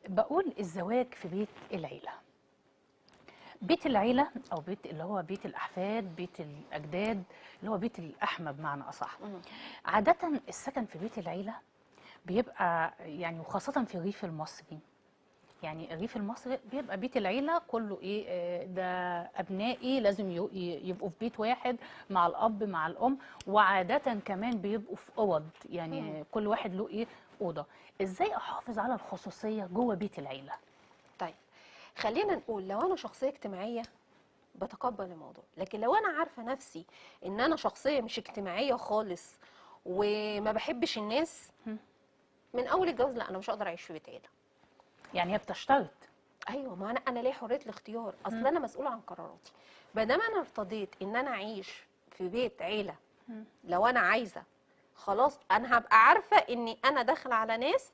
بقول الزواج في بيت العيلة. بيت العيلة أو بيت اللي هو بيت الأحفاد، بيت الأجداد، اللي هو بيت الأحمى بمعنى أصح. عادة السكن في بيت العيلة بيبقى يعني، وخاصة في الريف المصري، يعني الريف المصري بيبقى بيت العيلة كله إيه، ده أبنائي لازم يبقوا في بيت واحد مع الأب مع الأم، وعادة كمان بيبقوا في أوض، يعني كل واحد له إيه أوضة. إزاي أحافظ على الخصوصية جوه بيت العيلة؟ طيب خلينا نقول لو أنا شخصية اجتماعية بتقبل الموضوع، لكن لو أنا عارفة نفسي إن أنا شخصية مش اجتماعية خالص وما بحبش الناس من أول الجواز، لا أنا مش هقدر أعيش في بيت عيلة. يعني هي بتشترط؟ ايوه، ما انا ليا حرية الاختيار، اصل انا مسؤولة عن قراراتي. ما دام انا ارتضيت ان انا اعيش في بيت عيله، لو انا عايزه خلاص انا هبقى عارفه اني انا داخله على ناس